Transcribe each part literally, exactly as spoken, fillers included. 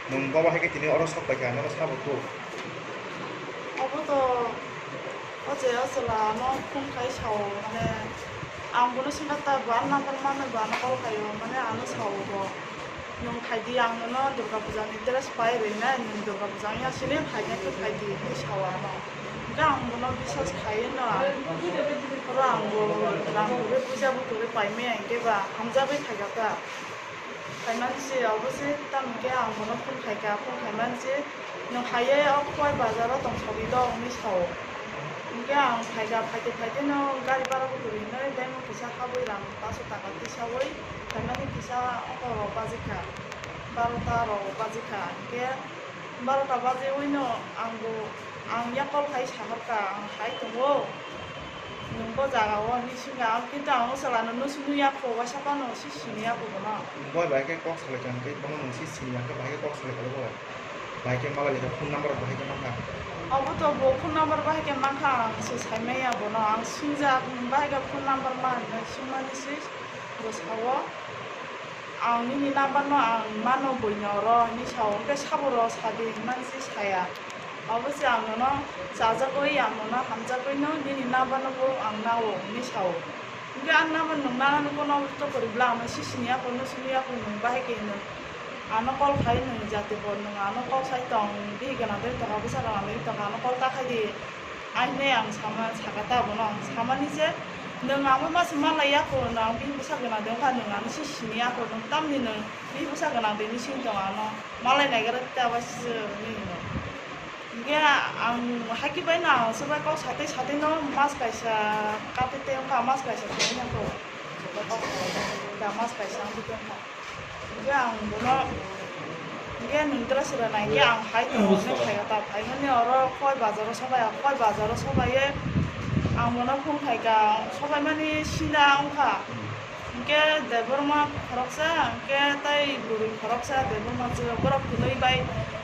Nwng bobo hai khe tini oro sok pai kha, nono sabo tu. Obo to o je o chwla ano phone khai sao, mane ang bono swngkha ta, bo ano number mano, bo ano call khaio, mane ano sao bo, "Nwng phai di, ang nono Durga Puja ni dress pai rwinai, nwng Durga Puja wngya sini phaikhe khe phai di," hinwi sao ano. Hwnkhe ang bono biswas khaiwi no, ang, oro ang bo rang kwrwi puisa bo kwrwi pai maya, hwnkhe ba hamjagwi phaikha ta. Phaimani se, obo se, tamo khe ang bono phone khaikha, phone khaimani se, "Nwng haiya o Khowai bazar o tong sogwi do," hwnwi sao. Hwnkhe ang phaikha, phaite phaite no gari bhara bo kwrwi hwnwi bag o kisa habwi rang paso taka tisaui phaimani kisa oko rok bajikha, barota rok bajikha. Hwnkhe barota bajiui no ang bo, ang yak call khai saharkha, ang hai tongo. Nwng bo jaga o hinwi swngkha, ang kintu ang o chwla no nusu nui ya kho, waisa phano si sini ya kho bono. Boi bai khe kok salai kha, hwnkhe bono nwng si sini ya khe, bai khe kok salai kha boi. Bai khe malai kha, phone number bai khe mankha. Obo to bo phone number bai khe mankha, ang se sai maya bono, ang swingjak, nwng bai khe phone number ma hinwi swngmani se bo sao. Ang nini number no ang mano buino oro hinwi sao, hwnkhe sabo ro sadi hinmani se saya. Obo se ang nono chajagwi, ang nono hamjagwi no nini number no bo ang nao hinwi sao. Hwnkhe ang number nwng nanani kono to kwrwi bla, ano si sini ya kho, no sini ya kho, nwng bahai khe nwng ano call khai nwng jati bo, nwng ano kok sai tong, bihik gana dai tong, bwsa gana dai tong, ano call ta khai di. Ahinwi ang sama, saka ta bono, ang samani je, "Nwng amo masa malai ya kho, nwng bini bwsa gwnang de wngkha, nwng ano se sini ya kho, nwng tamni nwng bini bwsa gwnang de ni sini tongo ano, malai naigra ta bai se," hinwi hino. Hwnkhe ang haikhe bai no ang se bai kok satwi satwi no mas kaisa kate te wngkha, mas kaisa tongwi ya kho, da mas kaisa wngwi tongkha. Hwnkhe ang bono, hwnkhe nwng dress rwna hwnkhe ang hai tongo, hwnkhe phaikha ta, phaimani oro Khowai bazaro sobai, Khowai bazaro sobaiwi ang bono phone khaikha, sobaimani sinda wngkha. Hwnkhe Debbarma khoroksa, hwnkhe tei bwrwi khoroksa, Debbarma je borok hwnwi bai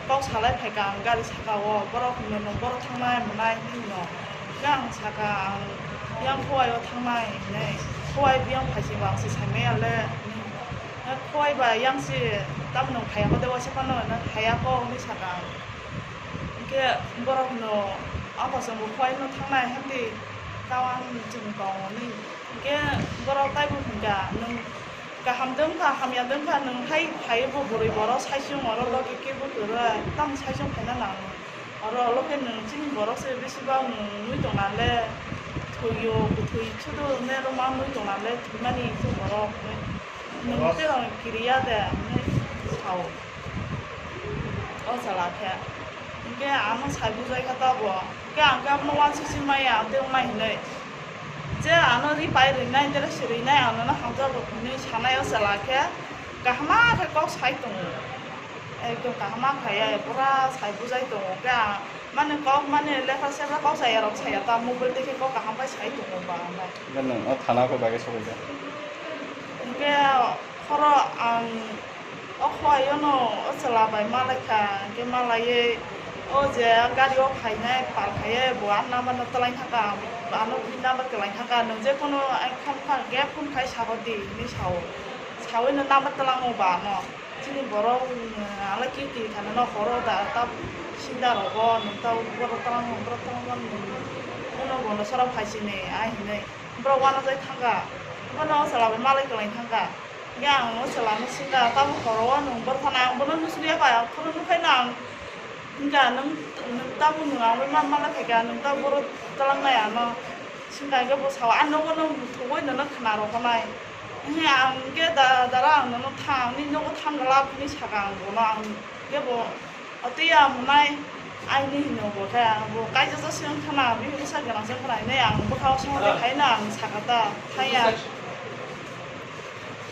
kok salai phaikha ang gari saka o, borok hwno, "Nwng borok thangnai mwnai," hinwi no. Hwnkhe ang saka, "Ang yang Khowai o thangnai," hinwi, "Khowai biyang phaisingbo ang se saimaya le," hinwi. Khowai ba yang se tamo nwng phaiya kho de, waisa phano nwng phaiya kho hinwi saka ang. Hwnkhe borok no, "Abo chwngbo Khowai no thangnai," hinwi tao ang chwng tongo hinwi. Hwnkhe borok taibo hwnkha, "Nwng kaham de wngkha, hamya de wngkha, nwng hai phaiwi bo bwrwi borok saichung oro logi kebo kwrwi, tamo saichung phaina nango." Oro ulo khe nwng chini borok se bisi bang nwng nui tongna le, thwio, kwthwi sudu ne rwma nui tongna le, thwimani se borok hinwi. Nwng tei rok kiriya de hinwi sao o chwla khe. Hwnkhe ano sai bujai kha tabo. Hwnkhe ang khe abono uansukgwi maya, ang tei wngnai hinwi. Je ano ri pai rwinai, dress rwinai, ang nono hamjakgo hinwi sanai o chwla khe kaham khe kok sai tongo. Ekdom kaham kha ya, pura sai bujai tongo. Hwnkhe ang mani kok, mani lekha sebra kok saya rok saya ta, mobile tei khe kok kaham bai sai tongo ba ang bai. Hwnkhe nwng o thana khe bagwi sogwi kha? Hwnkhe khoro ang o Khowai o no o chwla bai malai kha, hwnkhe malaiwi o je gari o phainai pal khaiwi bo ani number no twlang thangkha, ang ano bini number twlang thangkha, nwng je kono kha, kha, gap phone khai sahor di hinwi sao. Saui no number twlango ba ano. Chini borok, mm, alai kiri kiri thani no horo da, ta sinda rogo, nwng ta borok twlang, borok twlang, nwng bono sora phai sini, ai hinwi. Borok uanajak thangkha, bono o chwla bai malai kwlai thangkha. Hwnkhe ang o chwla no swngkha, tabuk horo o nwng borok thani, ang bono nusuriya kha, ang phuru nukhaino ang hwnkha, nwng, nwng tabuk nwng ang bai ma, malai phaikha, nwng tabuk borok twlangnai ano. Swngkha hwnkhe bo sao, "Ang nogo nwng muthubui nono khna rohornai." Hwnkhe ang hwnkhe da-, dara ang nono thang, nini nogo thang glak hinwi sakha ang bono, ang hwnkhe bo, "Otwi ya mwnai," aini hino bo khe, bo kaijak jak se wngkha na, bini bwsa gwnang se wngkha na hinwi ang bwkha o songwi khaino ang sakha ta, "Thang ya,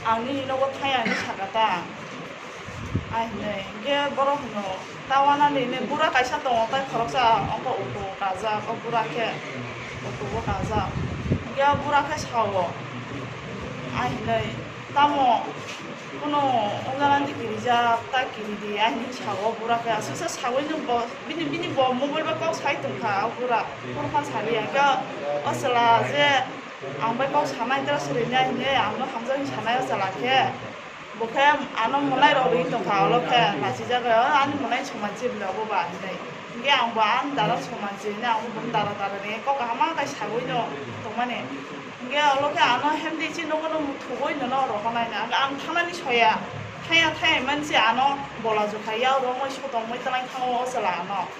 ang nini nogo thang ya," hinwi sakha ta. Ai hinwi, hwnkhe borok hino, "Ta uanani hinwi bura kaisa tongo, tai khoroksa wngkha auto kajak, o bura khe auto bo kajak." Hwnkhe o bura khe sao, ai hinwi, "Tamo, kuno wngjanani kirijak, ta kiridi," ai hinwi sao o bura khe. Aswksa saui no bo, bini, bini bo mobile bai kok sai tongkha o bura, phone phan saliya. Hwnkhe o chwla je ang bai kok sanai, tei swrwini ai hinwi ang no hamjakni sanai o chwla khe. Bo khe ano mwlai rok ri tongkha, olo khe nachi jaga, "O, ani mwlai soman se bwla bo ba," hinwi. Hinkhe ang bo ani dara soman se hinwi ang bo dara dara ni kok kaham khe sagwi no tongmani. Hinkhe olo khe ano hemdi chini nogo no muthubui nono rohornai na. Ang thanani soya, thaya thaya mansi ano bola jokha ya, romoi sotongmoi twlai thango o chwla ano.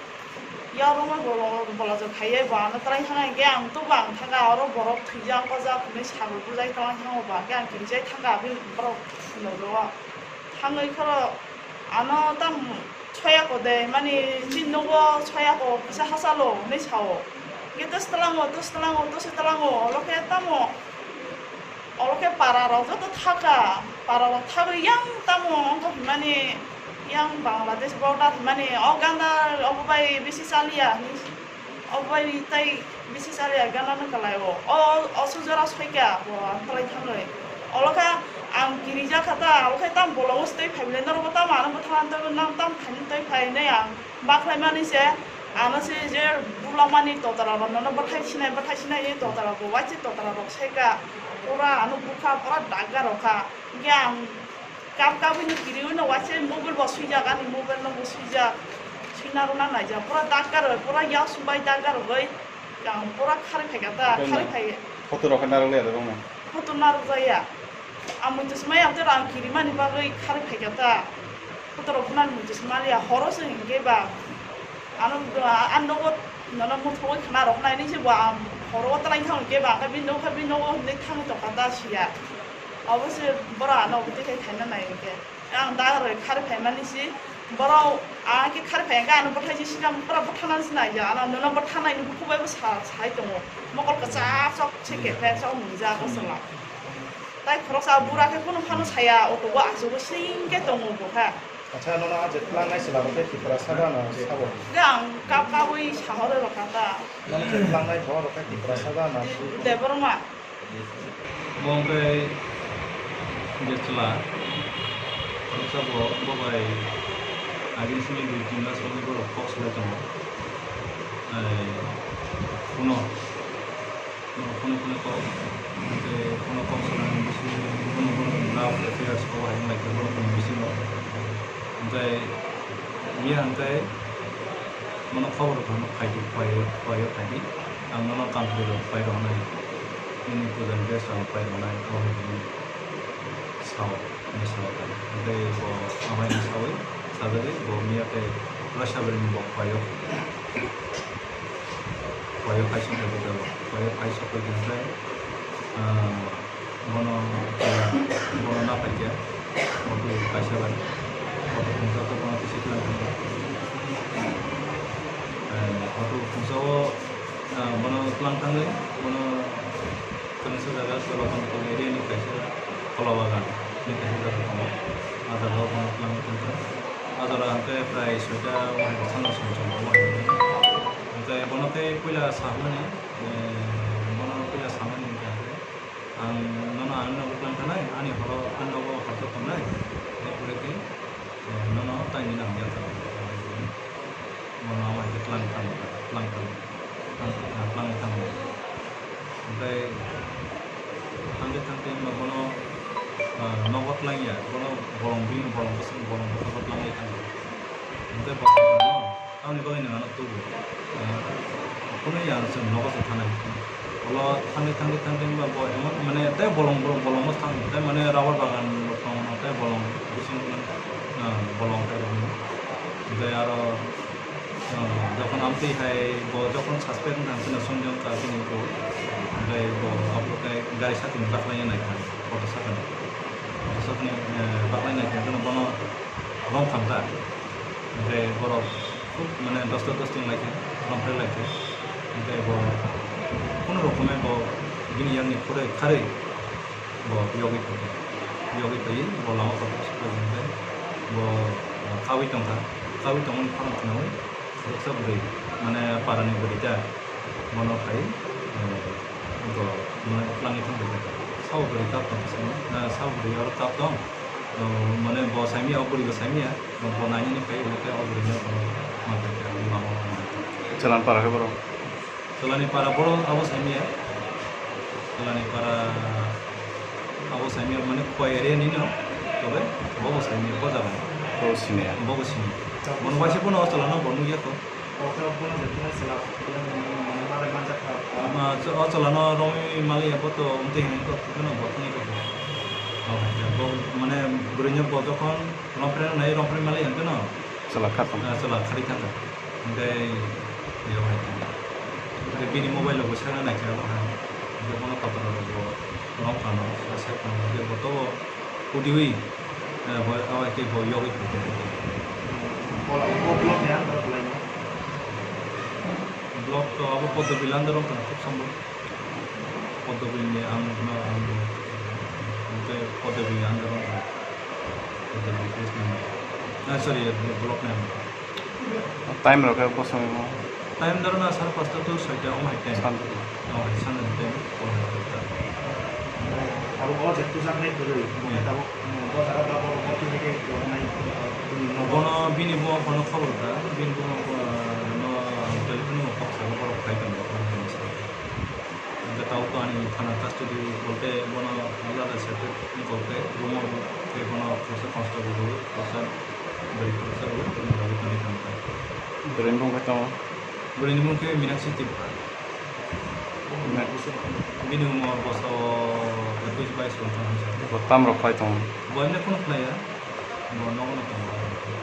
Yarwngma bolo-, bolajak khaiye bo ano twlai thangna hinkhe ang tubu ang thangkha, oro borok thwijak ojak hinwi sagwi bujai twlai thango ba, hinkhe ang kirijai thangkha, aboni borok phunukgo. Thangwi khoro ano tamo soyako de, mani chini nogo soyako kisa hachalo hinwi sao. Hinkhe tos twlango, tos twlango, tos twlango, olo khe tamo Oro khe para rok joto thaka, para rok thagwi yang tamo wngkha hwnmani, yang Bangladesh border hwnmani, o ganda obo bai bisi chaliya hinwi, obo bai tai bisi chaliya gana no kwlai o. O, o sujora soika bo ang kwlai thangwi. Olo khe ang kirijak kha ta, abo khe tamo bolongo se twi phai bwlai norok bo tamo ano bwtharani twi nang tamo khaini twi phai hinwi ang Bakhlaimani se, ano se je bulokmani totara rok nono bwthai sinai, bwthai sinai ni totara rok bo waise totara rok seka, pura ano bukha pura dagga rok kha. Hinkhe ang kap kabui no kiriui no waise mobile bo swijak, ani mobile no bo swijak, swina rwna naijak, pura dagga rok, pura yak sumbai dagga rok bai. Ang pura khari phaikha ta, khari phai. Photo rok khe narwk le rwkma? Photo narwk jaya. Amui to swmai ang tei rang kirimani bagwi khari phaikha ta. Photo rok phunani mui to swmaliya, horo se hinkhe ba. Ano, ano nogo nono muthungwi khna rok nai ni se bo ang horo o twlai thang hinkhe ba, ang bini nokha bini nogo hinwi thangwi tongkha ta siya. Obo se borok ano obo tei khaina nai hinkhe. Ang da roi khari phaimani si, borok ang khe khari phai hwnkhe ano bwthai si sinam pura bwthanani si nai ya, ano nono bwthanai ni bukhuk bai bo sa, sai tongo. Mokol kwchak chok se kephe chok nungjak o chwla. Tai khoroksa bura khe kunu phano saya, o tobo achugo sing khe tongo bo kha. Acha, nono a je tlangnai chwla rok khe Tiprasa da na sabo? Khe ang kap kabui sahoro rokha ta. Nono je tlangnai bo rok khe Tiprasa da na? Debbarma. Bo hwnkhe je chwla, khoroksa bo, bo bai agini simi dui tin mas bagwi borok kok salai tongo. Ai, phone-o, phone-o, phone-o kok, hwnkhe phone-o kok salai bisingo bono, bono love affairs kok hai wnglaikha borokni bisingo. Hwnkhe miya hwnkhe bono khobor rwkha phai di, phai, phai, phai di. Ang nono country rok phai rwnai, nini puja ni dress rok phai rwnai, o hinwi sao, hinwi sao ta. Hwnkhe bo amai ni saui sajagwi bo miya khe Russia ni bo phai o, phai o kaisa khe bo phai o kaisa khe hwnkhe, ah, Bono, bono na paikha, auto kaisa bai. Auto khungsa khe bono kisi tlang thangkha. Eh, auto khungsa o, ah, bono tlang thangwi, bono kwrwngsa jaga Cholapanthal area ni kaisa Kolabagan ni kaisa jaga tongo. Ah jaga o bono tlang thangkha. Ah jaga hwnkhe prai soita wngkha, sano song song wngkha. Hwnkhe bono tei puila samani, eh, bono puila samani hwnkhe. Ang nono ang nogo tlang tanai, ani horo ang nogo horjak tongnai, epore khe, eh, nono taini nang ya tong. Bono ama khe tlang tang, tlang tang, tlang tang, tlang tang. Hwnkhe thangkhe thangkhe wngkha bono, ah, nogo tlang ya, bono bolong bini bolong bwswk bolong bwswk tlang ya tang. Hwnkhe bo. Tamoni bagwi nwng ano tubu. Ah, phunui ya chwng nogo se thanai. Ulo thangwi, thangwi, thangwi ba bo emon mane tei bolong, bolong, bolongo thang, tei mane rubber bagan rok tongo, tei bolong bisingo mane, ah, bolong tei rok. Tei aro, ah, jokhon amtwi hai bo jokhon suspect wngkha, chwngno sundiyong kha bini bo. Tei bo abo tei gari sakni baklai naikha, auto sakni. Auto sakni, eh, baklai naikha, bono romtham ta. Hwnkhe borok khub mane dosto dosting lai khe, romphre lai khe. Hwnkhe bo kunu rokomoi bo bini yakni khoroi kharwi bo yogwi phaikha. Yogwi phaiwi bo lama kotor se phai hwnkhe bo, ah, kaui tongkha. Kaui tongmani khorang khnaui khoroksa bwrwi mane parani bwrwi ta bono phai, eh, bo mane twlangwi thang phaikha. Sabo bwrwi kap tong, ah, sabo bwrwi oro kap tong. O, mane bo saimya, o bwrwi bo saimya, bo nainani phai, omo khe o bwrwi no bono ma phai kha, ma ma ma. Chwlani para khe borok? Chwlani para borok abo saimya. Chwlani para abo saimya, mane Khowai area ni no. Tole, bobo saini, boja bai. Bobo sini ya. Bobo sini. Bono waisa bono o cholano bo nugya ko. O cholano romwi maliya bo to umtwi hinwi ko, kono bo thangwi ko. O, bo, mane, bwrwino bo jokhon rompre nai, rompre maliya kono. Chola khatam. Ah, chola khari thangkha. Hingke, yo hai. Hingke bini mobile rok bo sena naikhe abo hai. Hingke bono kotor rok bo rong phano, sa se phano, hingke bo to udiwi, eh, bo, abo hai khe bo yogwi phai khe. Block to abo Poddobil under rong khana khub sambo. Poddobil ni ang, no, ang, hingke Poddobil ni under rong khana. Poddobil police ni. Ah, sorry, block ni under. Time rok khe bosong mo? Time doro na sar pasta to soita omo hai time. Sandro. Oh, hai sandro time. Abo o je tujaknai kwrwi, mane tabuk, mm, bo jaga ba bo bo tini khe kwrwnai, mm, no. Bono bini bo phano khobor kha, bini bo, uh, no telephone no kok sa borok khai tongo. Hingke tabuk to ani thana custody bolte bono alada separate wngkha khe, room o khe bono khoroksa constable rw, khoroksa bwrwi khoroksa rw, bono bagwi tongwi thangkha. Bwrwini bumung khe tongo? Bwrwini bumung khe Minakshi Tripura. Bini umor boso ekwis bais wngkha hinwi sa. Bo tamrok phai tongo? Bo emne kheno khlaiya, bo nogo no tongo.